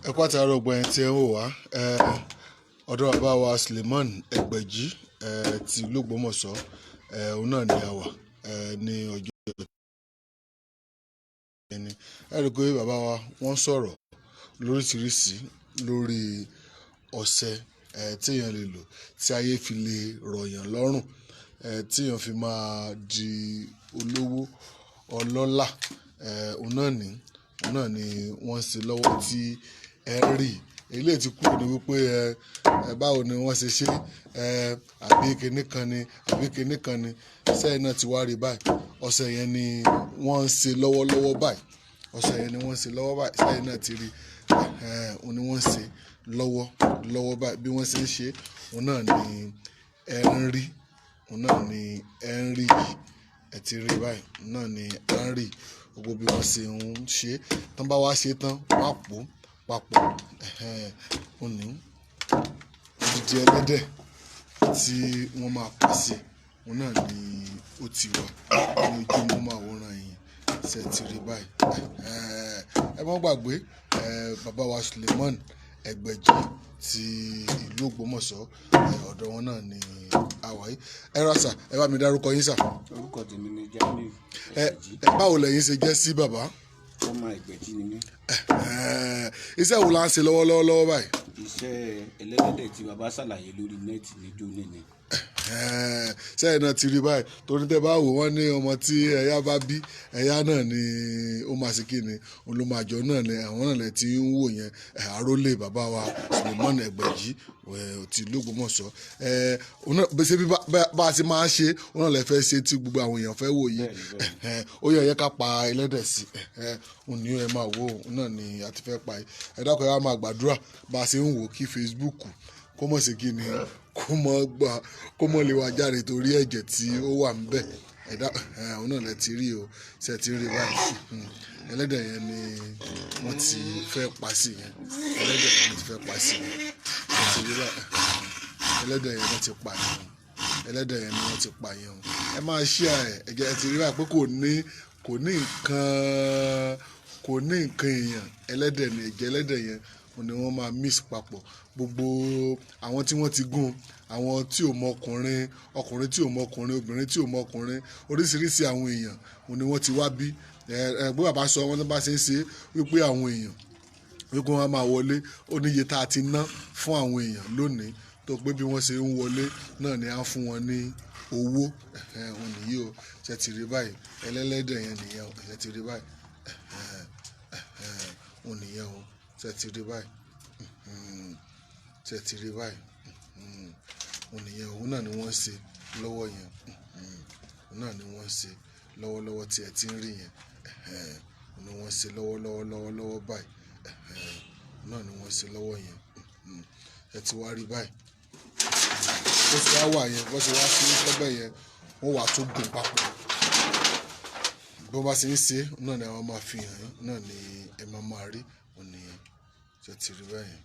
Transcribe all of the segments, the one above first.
Ẹ kú àtàárọ̀ gbogbo ẹ̀yin tí ẹ ń wò wá. Ọ̀dọ̀ bàbá wa Suleiman Ẹgbẹ̀jì ti ìlú Ògbómọ̀ṣọ́, òun náà ni a wà ní ọjọ́ ẹni. Ẹ rí i pé bàbá wa wọ́n sọ̀rọ̀ lóríṣiríṣi lórí ọṣẹ tí èèyàn lè lò tí ayé fi lè rọ̀yàn lọ́rùn, tí èèyàn fi máa di olówó ọlọ́lá. Òun náà ni wọ́n ń ṣe lọ́wọ́ tí ẹ ń rí. Eléyìí tí kúrò ní wípé ẹ báwo ni wọ́n ṣe ṣe ẹ, àbí kinní kan ni, àbí kinní kan ni. Sẹ́yìn náà ti wá rí báyìí. Ọṣẹ yẹn ni wọ́n ń ṣe lọ́wọ́lọ́wọ́ báyìí. Ọṣẹ yẹn ni wọ́n ń ṣe lọ́wọ́ báyìí. Sẹ́yìn náà ti rí ẹ, òun ni wọ́n ń ṣe lọ́wọ́ lọ́wọ́ báyìí. Bí wọ́n ṣe ń ṣe, òun náà ni ẹ ń rí. Òun náà ni ẹ ń rí yìí. Ẹ ti rí báyìí. Òun náà ni à ń rí. Gbogbo bí wọ́n ṣe ń ṣe. Tán bá wá ṣe tán, wọ́n á pò papọ̀. Òun ní odidi ẹlẹ́dẹ̀ tí wọ́n máa pa sí. Òun náà ni ó ti wà ní ojú móhùnmáwòrán yìí. Ṣé ẹ ti rí báyìí? Ẹ má gbàgbé, bàbá wa Suleiman Ẹgbẹ̀jì ti ìlú Ògbómọ̀ṣọ́, ọ̀dọ̀ wọn náà ni a wà yìí. Ẹ ra sà, ẹ bá mi dárúkọ yín sà. Orúkọ tèmi ni Jamiu Ẹgbẹ̀jì. Ẹ báwo lẹ̀yin ṣe jẹ́ sí bàbá? Ọmọ Ẹgbẹ̀jì ni mí. Iṣẹ́ wo la ń ṣe lọ́wọ́lọ́wọ́ lọ́wọ́ báyìí? Iṣẹ́ ẹlẹ́dẹ̀ tí bàbá ṣàlàyé lórí net níjó níní. Sẹ́yìn náà ti rí báyìí, torí tẹ́ bá wò wọ́n ní ọmọ tí ẹ̀yà bá bí, ẹ̀yà náà ni ó máa ṣe kíni, òun ló máa jọ náà ni àwọn náà lè ti ń wò yẹn. Àrólé bàbá wa Suleiman Ẹgbẹ̀jì ti ìlú Ògbómọ̀ṣọ́. Òun náà ṣe bí bá a ti máa ṣe, òun náà lè fẹ́ ṣe tí gbogbo àwọn èèyàn fẹ́ wò yìí. Ó yẹ ẹ ká pa ẹlẹ́dẹ̀ sí. Òun ni ẹ máa wò, òun náà ni a ti fẹ́ pa ẹ. Ẹ dákun, ẹ wá máa gbàdúrà bá a ṣe ń wò kí Facebook kó mọ̀ sí kíni, kó mọ̀ gbà, kó mọ̀ lè wá jáde torí ẹ̀jẹ̀ tí ó wà níbẹ̀. Ẹ̀dá òun náà lẹ ti rí o. Ṣe ti rí báyìí? Ẹlẹ́dẹ̀ yẹn ni wọ́n ti fẹ́ pa sí yẹn. Ẹlẹ́dẹ̀ yẹn wọ́n ti fẹ́ pa sí yẹn. Ṣe ti rí báyìí? Ẹlẹ́dẹ̀ yẹn wọ́n ti pa yẹn o. Ẹlẹ́dẹ̀ yẹn ni wọ́n ti pa yẹn o. Ẹ máa share ẹ̀. Ẹ̀jẹ̀ ẹ ti rí báyìí pé kò ní nǹkan èèyàn. Ẹlẹ́dẹ̀ ni, ẹ̀jẹ̀ ẹlẹ́dẹ̀ yẹn òun ni wọ́n máa mix papọ̀. Gbogbo àwọn tí wọ́n ti gún, àwọn tí ò mọ ọkùnrin, ọkùnrin tí ò mọ ọkùnrin, obìnrin tí ò mọ ọkùnrin, oríṣiríṣi àwọn èèyàn òun ni wọ́n ti wá bí. Ẹ ẹ bí bàbá sọ wọ́n tó bá ṣe ń ṣe wípé àwọn èèyàn wípé wọ́n máa wọlé, ó ní iye tá a ti ná fún àwọn èèyàn lónìí tó pé bí wọ́n ṣe ń wọlé náà ni à ń fún wọn ní owó. Òun nìyí o. Ṣé ti rí báyìí? Ẹlẹ́dẹ̀ yẹn nìyẹn o. Ṣé ti rí báyìí? Òun nìyẹn o. Ṣé ti rí báyìí? Ṣé ti rí báyìí? Òun nìyẹn. Òun náà ni wọ́n ń ṣe lọ́wọ́ yẹn. Òun náà ni wọ́n ń ṣe lọ́wọ́lọ́wọ́ tí ẹ ti ń rí yẹn. Òun ni wọ́n ń ṣe lọ́wọ́lọ́wọ́ lọ́wọ́lọ́wọ́ báyìí. Òun náà ni wọ́n ń ṣe lọ́wọ́ yẹn. Ẹ ti wá rí báyìí. Bó ṣe wá wà yẹn, bó ṣe wá sí lọ́bẹ̀ yẹn, wọ́n wà tó gùn papọ̀. Bí wọ́n bá ṣe ń ṣe, náà ni àwọn máa fi hàn yín, náà ni ẹ máa máa rí. Òun nìyẹn. Ṣé ti rí báyẹn?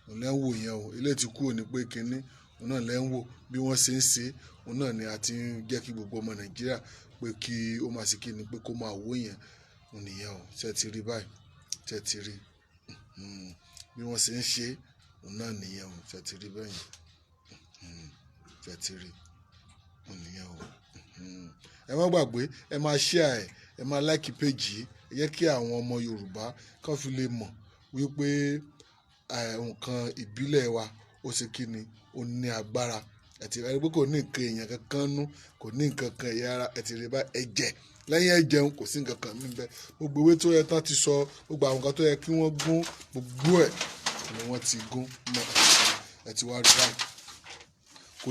Òun lẹ́ ń wò yẹn o. Eléyìí ti kúrò ní pé kinní, òun náà lẹ́ ń wò bí wọ́n ṣe ń ṣe. Òun náà ni a ti ń jẹ́ kí gbogbo ọmọ Nàìjíríà pé kí ó máa ṣe kíni, pé kó máa wò yẹn. Òun nìyẹn o. Ṣé ti rí báyìí? Ṣé ti rí? Bí wọ́n ṣe ń ṣe, òun náà nìyẹn o. Ṣé ti rí bẹ́yẹn? Ṣé ti rí? Òun nìyẹn o. Ẹ má gbàgbé, ẹ máa share ẹ̀, ẹ máa like page yìí. Ẹ jẹ́ kí àwọn ọmọ Yorùbá kàn fi lè mọ̀ wípé nǹkan ìbílẹ̀ wa ó ṣe kíni, ó ní agbára. Ẹ ti rí pé kò ní nǹkan èèyàn kankan nú, kò ní nǹkan kan ẹ̀yà ara. Ẹ ti rí báyìí, ẹ̀jẹ̀ lẹ́yìn ẹ̀jẹ̀ kò sí nǹkan kan níbẹ̀. Gbogbo ewé tó yẹ tán ti sọ, gbogbo àwọn nǹkan tó yẹ kí wọ́n gún, gbogbo ẹ̀ ni wọ́n ti gún mọ́. Ẹ ti wá rí báyìí. Kò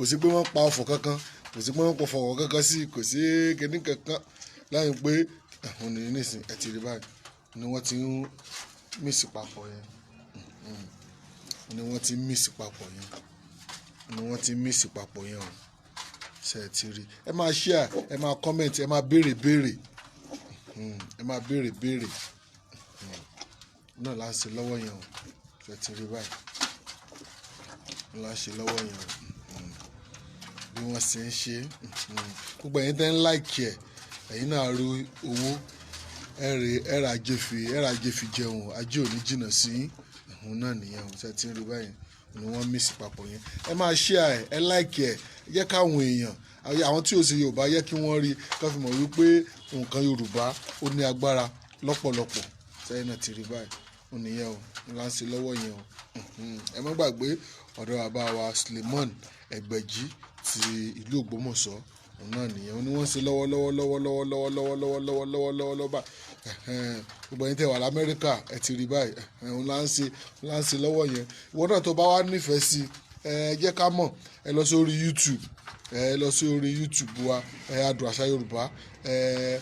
sí pé wọ́n pa ọfọ̀ kankan, kò sí pé wọ́n pa ọfọ̀ kankan sí, kò sí kíní kankan lẹ́yìn pé ẹ̀hún ní nísìnyí. Ẹ ti rí báyìí ni wọ́n ti ń mix papọ̀ yẹn. Ni wọ́n ti ń mix papọ̀ yẹn. Ni wọ́n ti ń mix papọ̀ yẹn o. Ṣé ẹ ti rí? Ẹ máa share, ẹ máa comment, ẹ máa béèrè béèrè. Ẹ máa béèrè béèrè. Náà là ń ṣe lọ́wọ́ yẹn o. Ṣé ẹ ti rí báyìí? Là ń ṣe lọ́wọ́ yẹn o. Bí wọ́n ṣe ń ṣe. Gbogbo ẹ̀yin tẹ́ ń like ẹ̀, ẹ̀yin náà rí owó. Ẹ rà ajé fi jẹun. Ajé ò ní jìnnà sí ìhun náà nìyẹn o. Ṣe ti ń rí báyìí ni wọ́n mix papọ̀ yẹn? Ẹ máa share ẹ, ẹ like ẹ, ẹ jẹ́ káwọn èèyàn, àwọn tí ò ṣe Yorùbá, yẹ kí wọ́n rí, ká fi mọ̀ wípé nǹkan Yorùbá ó ní agbára lọ́pọ̀lọpọ̀. Sẹ́yìn náà ti rí báyìí, ó nìyẹn o, ńlá ń ṣe lọ́wọ́ yẹn o. Ẹ má gbàgbé ọ̀dọ̀ bàbá wa Suleiman Ẹgbẹ̀jì ti ìlú Ògbómọ̀ṣọ́. Òun náà nìyẹn, ó ní wọ́n ń ṣe lọ́wọ́ lọ́wọ́ lọ́wọ́ lọ́wọ́ lọ́wọ́ lọ́wọ́ lọ́wọ́ lọ́wọ́ lọ́wọ́ lọ́wọ́ lọ́wọ́ báyìí. Gbogbo ẹ̀yin tẹ́ wà l'Amẹ́ríkà, ẹ ti rí báyìí, òun là ń ṣe lọ́wọ́ yẹn. Ìwọ náà tó bá wá nífẹ̀ẹ́ sí, ẹ jẹ́ ká mọ̀. Ẹ lọ sórí YouTube, ẹ lọ sí orí YouTube wa, ẹ Adùn Àṣà Yorùbá. Ẹ